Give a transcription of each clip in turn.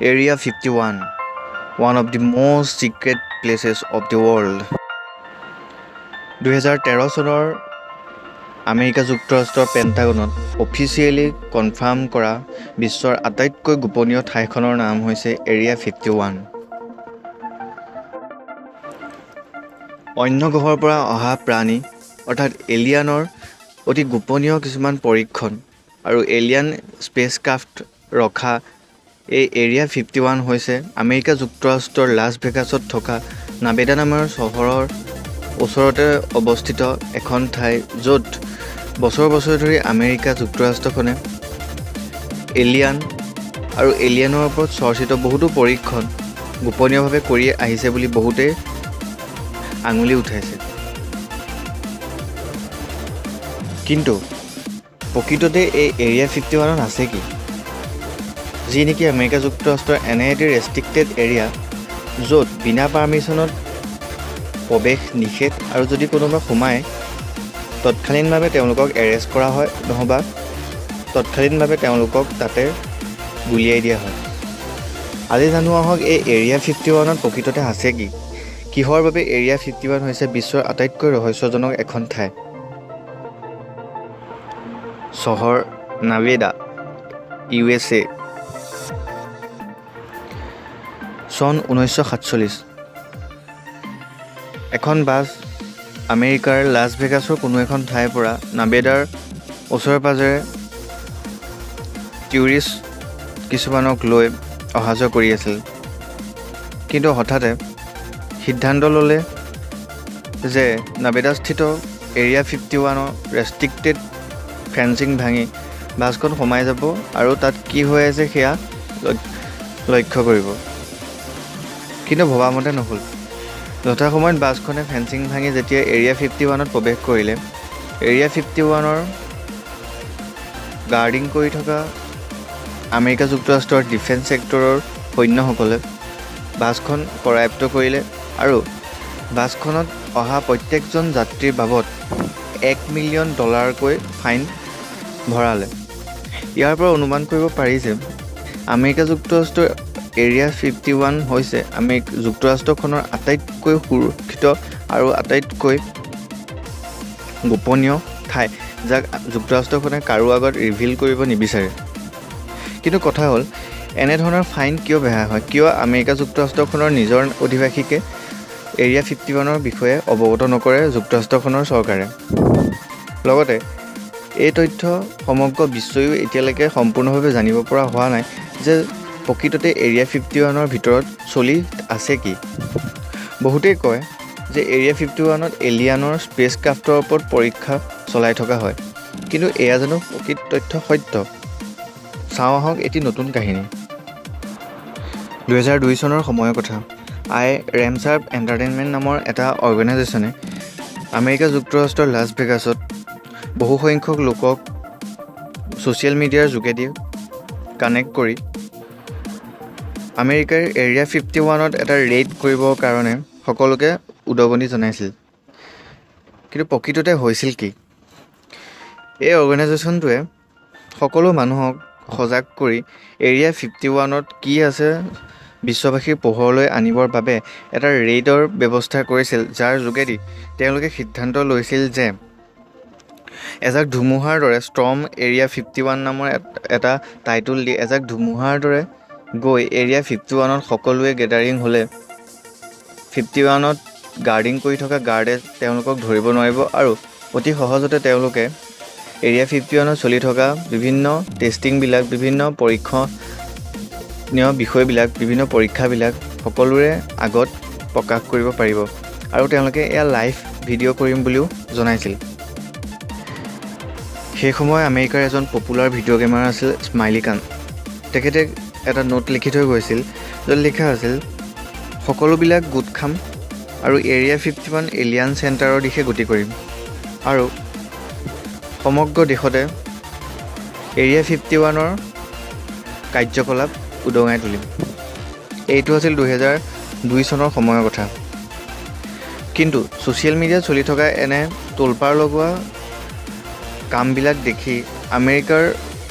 Area 51, one of the most secret places of the world. 2013 চনৰ America যুক্তৰাষ্ট্ৰৰ পেণ্টাগনত officially confirm কৰা বিশ্বৰ আটাইতকৈ গোপনীয় ঠাইখনৰ নাম হৈছে এৰিয়া 51। অন্য গ্ৰহৰ পৰা অহা প্ৰাণী অৰ্থাৎ এলিয়ানৰ অতি গোপনীয় কিছুমান পৰীক্ষণ আৰু এলিয়ান স্পেচক্ৰাফ্ট ৰখা এই এৰিয়া 51 হৈছে আমেৰিকা যুক্তৰাষ্ট্ৰৰ লাছ ভেগাছত থকা নাবেদা নামৰ চহৰৰ ওচৰতে অৱস্থিত এখন ঠাই, য'ত বছৰ বছৰ ধৰি আমেৰিকা যুক্তৰাষ্ট্ৰখনে এলিয়ান আৰু এলিয়ানৰ ওপৰত চৰ্চিত বহুতো পৰীক্ষণ গোপনীয়ভাৱে কৰি আহিছে বুলি বহুতেই আঙুলি উঠাইছে। কিন্তু প্ৰকৃততে এই এৰিয়া 51ত আছে কি, যি নেকি আমেৰিকা যুক্তৰাষ্ট্ৰৰ এনে এটি ৰেষ্ট্ৰিক্টেড এৰিয়া, য'ত বিনা পাৰ্মিশ্যনত প্ৰৱেশ নিষেধ আৰু যদি কোনোবা সোমায় তৎকালীনভাৱে তেওঁলোকক এৰেষ্ট কৰা হয়, নহ'বা তৎকালীনভাৱে তেওঁলোকক তাতে গুলীয়াই দিয়া হয়। আজি জানো আহক এই এৰিয়া 51ত প্ৰকৃততে আছে কি, কিহৰ বাবে এৰিয়া 51 হৈছে বিশ্বৰ আটাইতকৈ ৰহস্যজনক এখন ঠাই। চহৰ নাভেডা, ইউ.এছ.এ। চন 1947। এখন বাছ আমেৰিকাৰ লাছ ভেগাছৰ কোনো এখন ঠাইৰ পৰা নাবেদাৰ ওচৰে পাঁজৰে টুৰিষ্ট কিছুমানক লৈ অহা যোৱা কৰি আছিল। কিন্তু হঠাতে সিদ্ধান্ত ল'লে যে নাবেদাস্থিত এৰিয়া 51ৰ ৰেষ্ট্ৰিক্টেড ফেঞ্চিং ভাঙি বাছখন সোমাই যাব আৰু তাত কি হৈ আছে সেয়া লক্ষ্য কৰিব। কিন্তু ভবামতে নহ'ল। যথাসময়ত বাছখনে ফেঞ্চিং ভাঙি যেতিয়া এৰিয়া 51ত প্ৰৱেশ কৰিলে, এৰিয়া 51ৰ গাৰ্ডিং কৰি থকা আমেৰিকা যুক্তৰাষ্ট্ৰৰ ডিফেন্স ছেক্টৰৰ সৈন্যসকলে বাছখন কৰায়ত্ব কৰিলে আৰু বাছখনত অহা প্ৰত্যেকজন যাত্ৰীৰ বাবদ $1 মিলিয়ন ফাইন ভৰালে। ইয়াৰ পৰা অনুমান কৰিব পাৰি যে আমেৰিকা যুক্তৰাষ্ট্ৰৰ এৰিয়া 51 হৈছে আমেৰিকা যুক্তৰাষ্ট্ৰখনৰ আটাইতকৈ সুৰক্ষিত আৰু আটাইতকৈ গোপনীয় ঠাই, যাক যুক্তৰাষ্ট্ৰখনে কাৰো আগত ৰিভিল কৰিব নিবিচাৰে। কিন্তু কথা হ'ল, এনেধৰণৰ ফাইন কিয় বেহা হয়? কিয় আমেৰিকা যুক্তৰাষ্ট্ৰখনৰ নিজৰ অধিবাসীকে এৰিয়া 51ৰ বিষয়ে অৱগত নকৰে যুক্তৰাষ্ট্ৰখনৰ চৰকাৰে? লগতে এই তথ্য সমগ্ৰ বিশ্বয়ো এতিয়ালৈকে সম্পূৰ্ণভাৱে জানিব পৰা হোৱা নাই যে প্ৰকৃততে এৰিয়া 51ৰ ভিতৰত চলি আছে কি। বহুতেই কয় যে এৰিয়া 51ত এলিয়ানৰ স্পেচক্ৰাফ্টৰ ওপৰত পৰীক্ষা চলাই থকা হয়। কিন্তু এয়া জানো প্ৰকৃত তথ্য সত্য? চাওঁ আহক এটি নতুন কাহিনী। 2002 চনৰ সময়ৰ কথা। আই ৰেমচাৰ্প এণ্টাৰটেইনমেণ্ট নামৰ এটা অৰ্গেনাইজেশ্যনে আমেৰিকা যুক্তৰাষ্ট্ৰৰ লাছ ভেগাছত বহুসংখ্যক লোকক ছ'চিয়েল মিডিয়াৰ যোগেদি কানেক্ট কৰি আমেৰিকাৰ এৰিয়া 51ত এটা ৰেইড কৰিবৰ কাৰণে সকলোকে উদগনি জনাইছিল। কিন্তু প্ৰকৃততে হৈছিল কি, এই অৰ্গেনাইজেশ্যনটোৱে সকলো মানুহক সজাগ কৰি এৰিয়া 51ত কি আছে বিশ্ববাসীৰ পোহৰলৈ আনিবৰ বাবে এটা ৰেইডৰ ব্যৱস্থা কৰিছিল, যাৰ যোগেদি তেওঁলোকে সিদ্ধান্ত লৈছিল যে এজাক ধুমুহাৰ দৰে ষ্টৰ্ম এৰিয়া 51 নামৰ এটা টাইটোল দি এজাক ধুমুহাৰ দৰে গৈ এৰিয়া 51ত সকলোৱে গেডাৰিং হ'লে 51ত গাৰ্ডিং কৰি থকা গাৰ্ডে তেওঁলোকক ধৰিব নোৱাৰিব আৰু অতি সহজতে তেওঁলোকে এৰিয়া 51ত চলি থকা বিভিন্ন টেষ্টিংবিলাক, বিভিন্ন পৰীক্ষণীয় বিষয়বিলাক, বিভিন্ন পৰীক্ষাবিলাক সকলোৰে আগত প্ৰকাশ কৰিব পাৰিব আৰু তেওঁলোকে এয়া লাইভ ভিডিঅ' কৰিম বুলিও জনাইছিল। সেই সময় আমেৰিকাৰ এজন পপুলাৰ ভিডিঅ' গেমাৰ আছিল স্মাইলি খান। তেখেতে এটা নোট লিখি থৈ গৈছিল, য'ত লিখা আছিল, সকলোবিলাক গোট খাম আৰু এৰিয়া 51 এলিয়ান চেণ্টাৰৰ দিশে গতি কৰিম আৰু সমগ্ৰ দেশতে এৰিয়া 51ৰ কাৰ্যকলাপ উদঙাই তুলিম। এইটো আছিল 2002 চনৰ সময়ৰ কথা। কিন্তু ছ'চিয়েল মিডিয়াত চলি থকা এনে তোলপাৰ লগোৱা কামবিলাক দেখি আমেৰিকাৰ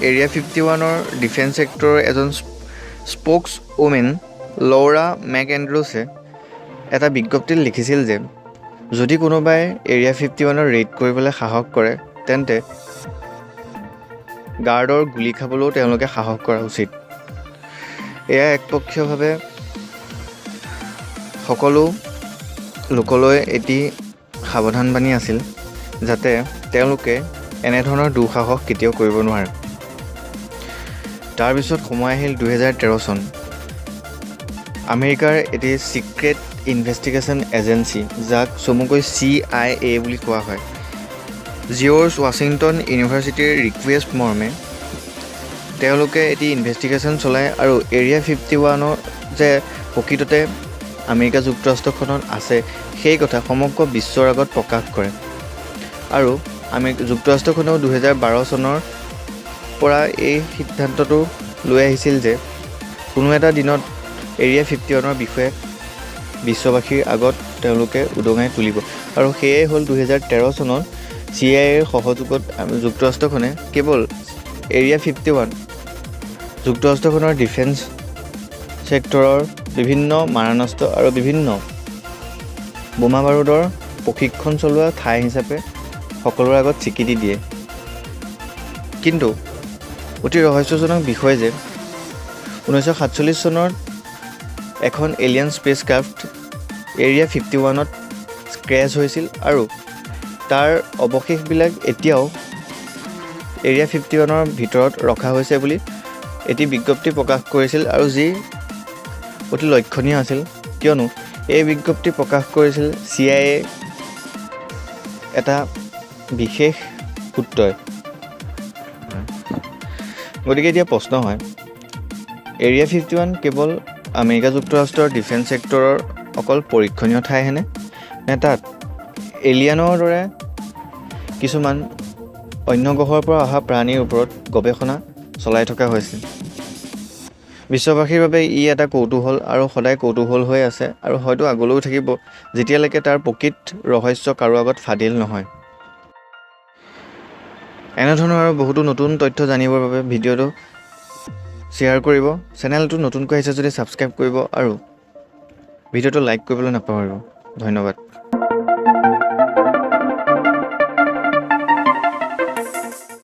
এৰিয়া 51ৰ ডিফেন্স ছেক্টৰৰ এজন স্প'ক্স ওমেন লৌৰা মেকএণ্ড্ৰুছে এটা বিজ্ঞপ্তিত লিখিছিল যে যদি কোনোবাই এৰিয়া 51ৰ ৰেইড কৰিবলৈ সাহস কৰে, তেন্তে গাৰ্ডৰ গুলী খাবলৈও তেওঁলোকে সাহস কৰা উচিত। এয়া একপক্ষীয়ভাৱে সকলো লোকলৈ এটি সাৱধানবাণী আছিল, যাতে তেওঁলোকে এনেধৰণৰ দুঃসাহস কেতিয়াও কৰিব নোৱাৰে। তাৰপিছত সোমাই আহিল 2013 চন। আমেৰিকাৰ এটি ছিক্ৰেট ইনভেষ্টিগেশ্যন এজেঞ্চি, যাক চমুকৈ CIA বুলি কোৱা হয়, জিঅ'ৰ্জ ৱাশ্বিংটন ইউনিভাৰ্চিটিৰ ৰিকুৱেষ্ট মৰ্মে তেওঁলোকে এটি ইনভেষ্টিগেশ্যন চলায় আৰু এৰিয়া 51ৰ যে প্ৰকৃততে আমেৰিকা যুক্তৰাষ্ট্ৰখনত আছে, সেই কথা সমগ্ৰ বিশ্বৰ আগত প্ৰকাশ কৰে। আৰু আমেৰিকা যুক্তৰাষ্ট্ৰখনেও 2012 চনৰ পৰা এই সিদ্ধান্তটো লৈ আহিছিল যে কোনো এটা দিনত এৰিয়া 51ৰ বিষয়ে বিশ্ববাসীৰ আগত তেওঁলোকে উদঙাই তুলিব। আৰু সেয়াই হ'ল, 2013 চনত CIA ৰ সহযোগত যুক্তৰাষ্ট্ৰখনে কেৱল এৰিয়া 51 যুক্তৰাষ্ট্ৰখনৰ ডিফেন্স ছেক্টৰৰ বিভিন্ন মাৰণাস্ত্ৰ আৰু বিভিন্ন বোমা বাৰুদৰ প্ৰশিক্ষণ চলোৱা ঠাই হিচাপে সকলোৰে আগত স্বীকৃতি দিয়ে। কিন্তু অতি ৰহস্যজনক বিষয় যে 1947 চনত এখন এলিয়ান স্পেচ ক্ৰাফ্ট এৰিয়া 51ত ক্ৰেছ হৈছিল আৰু তাৰ অৱশেষবিলাক এতিয়াও এৰিয়া 51ৰ ভিতৰত ৰখা হৈছে বুলি এটি বিজ্ঞপ্তি প্ৰকাশ কৰিছিল। আৰু যি অতি লক্ষণীয় আছিল, কিয়নো এই বিজ্ঞপ্তি প্ৰকাশ কৰিছিল CIA এটা বিশেষ সূত্ৰই। গতিকে এতিয়া প্ৰশ্ন হয়, এৰিয়া 51 কেৱল আমেৰিকা যুক্তৰাষ্ট্ৰৰ ডিফেন্স ছেক্টৰৰ অকল পৰীক্ষণীয় ঠাইহেনে, নে তাত এলিয়ানৰ দৰে কিছুমান অন্য গ্ৰহৰ পৰা অহা প্ৰাণীৰ ওপৰত গৱেষণা চলাই থকা হৈছে? বিশ্ববাসীৰ বাবে ই এটা কৌতূহল আৰু সদায় কৌতূহল হৈ আছে আৰু হয়তো আগলৈও থাকিব, যেতিয়ালৈকে তাৰ প্ৰকৃত ৰহস্য কাৰো আগত ফাদিল নহয়। এনেধৰণৰ আৰু বহুতো নতুন তথ্য জানিবৰ বাবে ভিডিঅ'টো শ্বেয়াৰ কৰিব, চেনেলটো নতুনকৈ আহিছে যদি ছাবস্ক্ৰাইব কৰিব আৰু ভিডিঅ'টো লাইক কৰিবলৈ নাপাহৰিব। ধন্যবাদ।